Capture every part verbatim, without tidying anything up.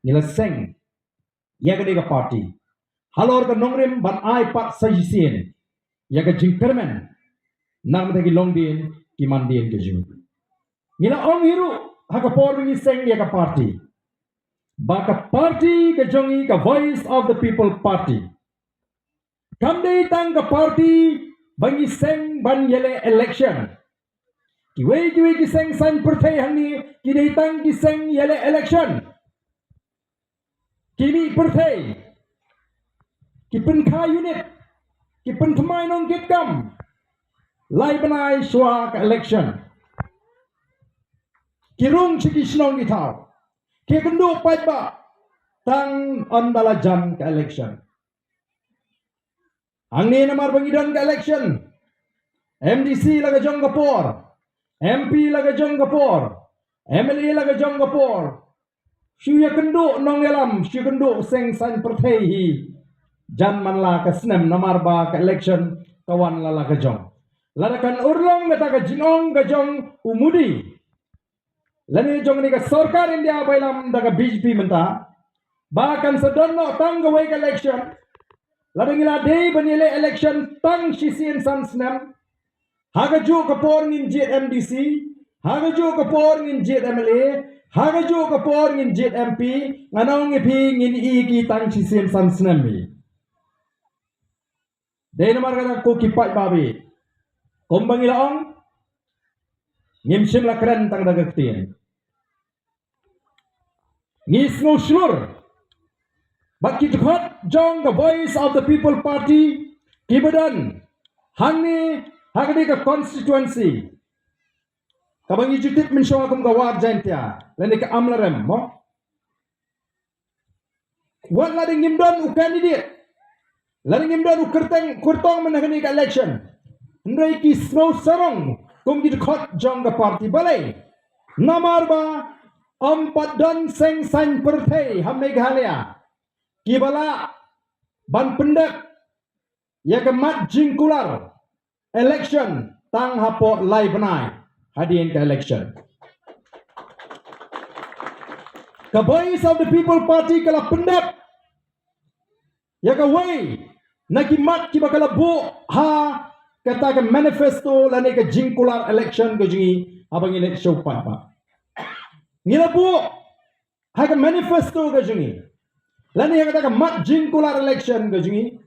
ngi la seng ïa kane ka party halor ka nongrim ban ai pat sa shisien ïa ka jingkyrmen na ka bynta ki longdien ki mandien ka jong ngi. Ngi la ong hi ruh ha ka por ba ngi seng ïa ka party ba ka party ka jong ngi ka Voice of the People Party kam dei tang ka party ba ngi seng ban ïaleh election. Kiwei kiwei ki seng saiñ pyrthei hangne ki dei tang ki seng ïaleh election. Ki mih pyrthei, ki pynkha unit, ki pynthymmai nongkitkam lai bnai shuwa ka election. Ki rung sha ki shnong ki thaw, ki kynduh paidbah tang ynda la jan ka election. Hangne namar ba ngi don ka election, M D C la ka jong ka por, M P la ka jong ka por, M L A la ka jong ka por, shu ïakynduh nongïalam, shu ïakynduh seng saiñ pyrthei hi jan man la ka snem namar ba ka election ka wan la la ka jong. Lada kan urlong kata ka jingong ka jong u Modi lane jong kane ka sorkar India ba ïalam da ka B J P mynta ba kan sa don noh tang kawei ka election. Lada ngi la dei ban ïaleh election tang shisien san snem, ha kajuh ka por ngin jied M D C, ha kajuh ka por ngin jied M L A, ha kajuh ka por ngin jied M P. Ngan ong ïa phi, ngin ïohi ki tang shisien san snem hi. Dei namar kata ko ki paidbah, kumba ngi la ong, ngim shym la kren tang da ka ktien. Ngi sngew shlur ba ki dkhot jong ka Voice of the People Party kiba don hangne ha kane ka constituency kaba ngi ju tip mynshuwa kum ka Ward Jaintia lane ka Amlarem, mo. Wat la dang ngim don u candidate, la dang ngim don u kyrteng kyrtong mynta kane ka election, hynrei ki sngew sarong kum ki dkhot jong ka party. Balei? Namar ba ym pat don seng saiñ pyrthei ha Meghalaya kiba lah ban pyndep ïa ka mat jingkular election tang hapoh lai bnai hadien ka election. Ka Voice of the People Party ka la pyndep ïa kawei na ki mat kiba ka la buh ha kata ka manifesto lane ka jingkular election ka jong ngi haba ngi leit sha u paidbah. Ngi la buh ha ka manifesto ka jong ngi lane ha kata ka mat jingkular election ka jong ngi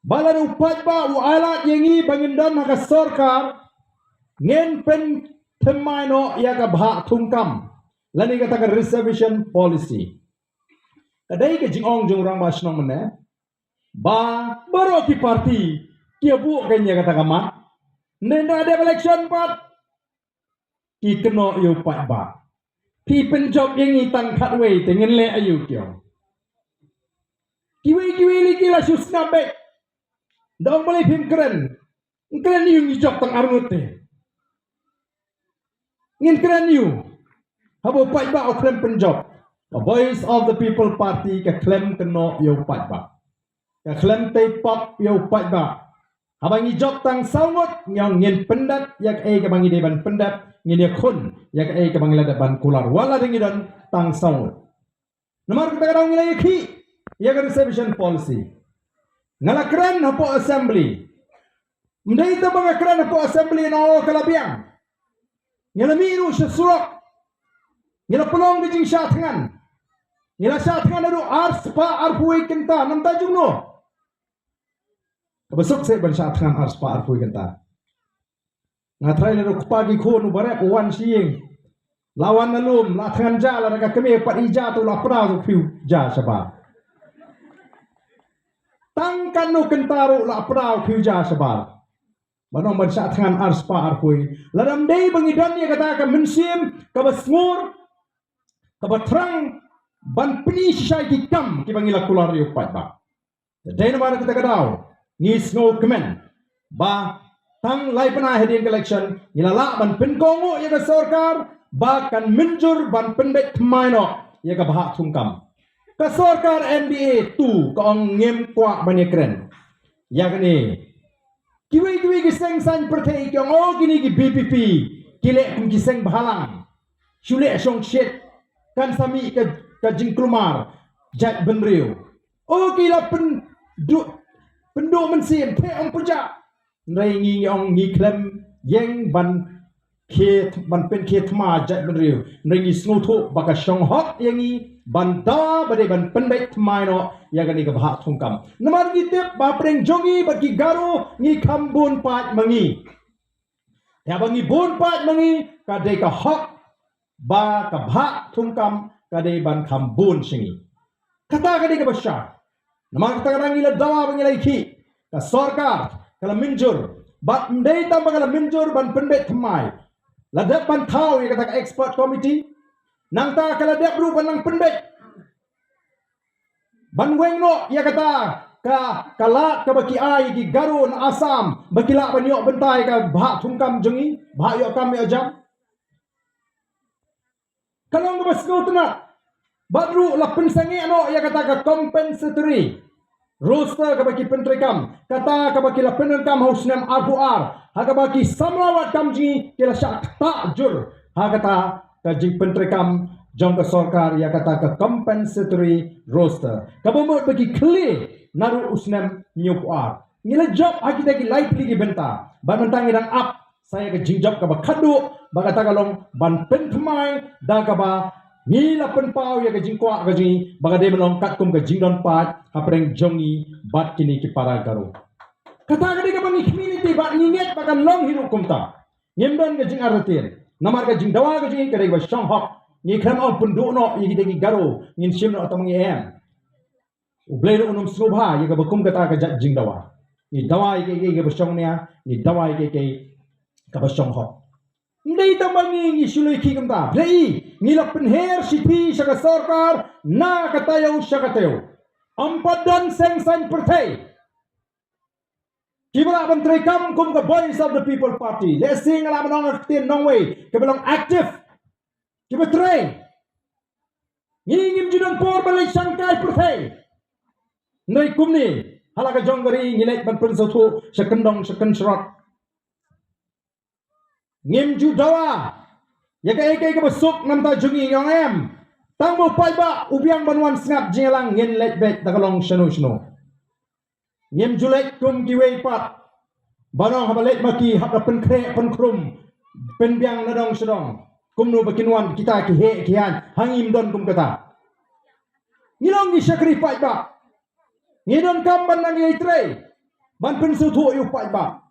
ba lada u paidbah u ailad ïa ngi ba ngin don ha ka sorkar, ngin pynthymmai noh ïa ka bhah thungkam lane kata ka reservation policy. Ka dei ka jingong jong u rangbah shnong mynne ba baroh ki party ki ïa buh kein ïa kata ka mat. Hynrei ynda dep election pat ki kynnoh ïa u paidbah. Phi pynjop ïa ngi tang khatwei te ngin leh aïu, ki ong. Kiwei kiwei lei ki la shu sngap beit. Da ong balei phim kren. Ngin kren aïu, ngi jop tang arngut te. Ngin kren aïu haba u paidbah u khlem pynjop. Ka Voice of the People Party ka khlem kynnoh ïa u paidbah. Ka khlem tei pop ïa u paidbah. Haba ngi jop tang saw ngut, ngi ong ngin pyndep ïa kaei kaba ngi dei ban pyndep, ngin ïakhun ïa kaei kaba ngi la dep ban kular wat la dang ngi don tang saw ngut. Namar kata ka daw ngi la ïakhih ïa ka reservation policy. Nga la kren hapoh assembly. Ym dei tang ba nga kren hapoh assembly na, oh, ka la biang. Ngi la mih ruh sha surok. Ngi la pynlong ka jingshah thngan. Ngi la shah thngan naduh arspah arphew wei kynta, namar ta jong no. Kaba suk seh ban shah thngan arspah arphew wei kynta. Nga tharai naduh kpa ki khun u barep u wan sha ïing. La wan na lum, la thngan ja, lada ka kmie pat i ja, to la pdaw to phi u ja shabar. Tang katno kynta ruh la pdaw phi u ja shabar. Ban ong ban shah thngan arspah arphew wei. Lada ym dei ba ngi don ïa kata ka mynsiem kaba sngur, kaba thrang ban pyni shisha ïa ki kam kiba ngi la kular ïa u paidbah. Te dei namar kata ka daw ngi sngewkmen ba tang lai bnai hadien ka election ngi la lah ban pynkohnguh ïa ka sorkar ba kan mynjur ban pynbeit thymmai noh ïa ka bhah thungkam. Ka sorkar N D A two ka ong ngim kwah ban ïakren ïa kane. Kiwei kiwei ki seng saiñ pyrthei ki ong, oh, kine ki V P P ki leh kum ki seng bhalang. Shu leh shongshit, kan sa mih ka, ka jingkulmar jaitbynriew. O ki la pynduh, pynduh mynsiem, phe ong pynjah. Hynrei ngi, ngi ong ngi khlem ïeng ban khie, ban pynkhie thma jaitbynriew. Hynrei ngi sngewthuh ba ka shong hok ïa ngi ban dawa ba dei ban pynbeit thymmai noh ïa kane ka bhah thungkam. Namar ngi tip ba pyrshah jong ngi bad ki Garo ngi kham bun paid ma ngi. Ïa ba ngi bun paid ma ngi ka dei ka hok ba ka bhah thungkam ka dei ban kham bun sha ngi. Kata ka dei kaba shai. Namar kata ka dang ngi la dawa ba ngi la ïakhih, ka sorkar ka la mynjur. Bad ym dei tang ba ka la mynjur ban pynbeit thymmai, la dep ban thaw ïa kata ka expert committee. Nangta ka la dep ruh ban nang pynbeit, ban weng noh ïa kata ka, ka lad kaba ki ai ïa ki Garo na Assam ba ki lah ban ïoh bynta ïa ka bhah thungkam jong ngi, bhah ïoh kam ïoh jam. Ka long kaba sngewtynnat. Bad ruh la pynsangeh noh ïa kata ka compensatory roster kaba ki pyntreikam, kata kaba ki la pyndonkam ha u snem arphew ar, ha kaba ki samla wad kam jong ngi ki la shah ktah jur ha kata ka jingpyntreikam jong ka sorkar ïa kata ka compensatory roster, kaba mut ba ki khlieh naduh u snem hynñiewphew ar. Ngi la jop ha kita ki lai tylli ki bynta, bad mynta ngi dang ap sa ïa ka jingjop kaba khatduh, ba kata ka long ban pynthymmai da kaba ngi la pynpaw ïa ka jingkwah ka jong ngi ba ka dei ban long katkum ka jingdon paid hapdeng jong ngi bad kine ki para Garo. Kata ka dei kaba ngi khmih lynti bad ngi ngeit ba kan long hi ruh kumta. Ngim don ka jingartatien namar ka jingdawa ka jong ngi ka dei kaba shong hok. Ngi khlem ong pynduh noh ïa kita ki Garo, ngin shim noh tang ma ngi, em. U Blei ruh un ym sngewbha ïa kaba kum kata ka jait jingdawa. Ngi dawa ïa kaei kaei kaba shongnia, ngi dawa ïa kaei kaei kaba shong hok. Ym dei tang ba ngi, ngi shu leh ki kumta. Phi la i, ngi la pynher shithi sha ka sorkar na ka taïew sha ka taïew. Ym pat don seng saiñ pyrthei kiba lah ban treikam kum ka Voice of the People Party. Lehse nga lah ban ong ha ka ktien nongwei, kiba long active, kiba trei. Ngi ngim ju don por ban leit shangkai pyrthei. Hynrei kumne, ha la ka jong ka ri ngi leit ban pynsngewthuh sha kyndong sha kynshrot. Ngim ju dawa ïa kaei kaei kaba suk na bynta jong ngi, ngi ong em. Tang ba u paidbah u biang ban wan sngap jingïalang, ngin leit beit da ka long shano shano. Ngim ju leit kum kiwei pat ba nang haba leit ma ki hap da pynkhreh pynkhrum, pynbiang na dong sha dong. Kumno ba kin wan kita ki heh ki haiñ, ha ngi ym don kum kata. Ngi long ngi shakri paidbah. Ngi donkam ban nang ïaitrei ban pynsngewthuh ïa u paidbah.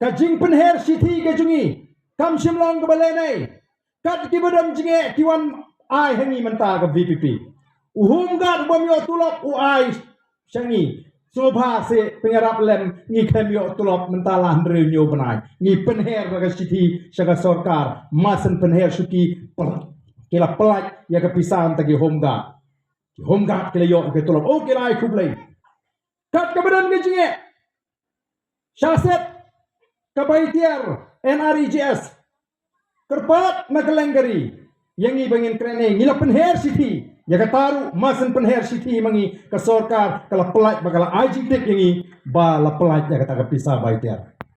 Ka jingpynher shithi ka jong ngi kam shym long kaba lehnoh. Kat kiba don jingeh ki wan ai ha ngi mynta ka V P P. U home guard u bym ïoh tulop u ai sha ngi. Sngewbha seh, pynïarap lem, ngi khlem ïoh tulop mynta la hynriew hynñiew bnai. Ngi pynher da ka shithi sha ka sorkar, ma shen pynher shuki, pynlait, ki la pynlait ïa ka pisa na bynta ki home guard. Ki home guard ki la ïoh ïa ka tulop, oh, ki la ai khublei. Kat kaba don ka jingeh, sha set ka bai tiar N R E G S, kyrpad na kylleng ka ri ïa ngi ba ngin kren, ngi la pynher shithi. Ïa kata ruh ma shen pynher shithi ma ngi, ka sorkar ka la pynlait, ba ka la ai jingtip ïa ngi ba la pynlait ïa kata ka pisa bai tiar.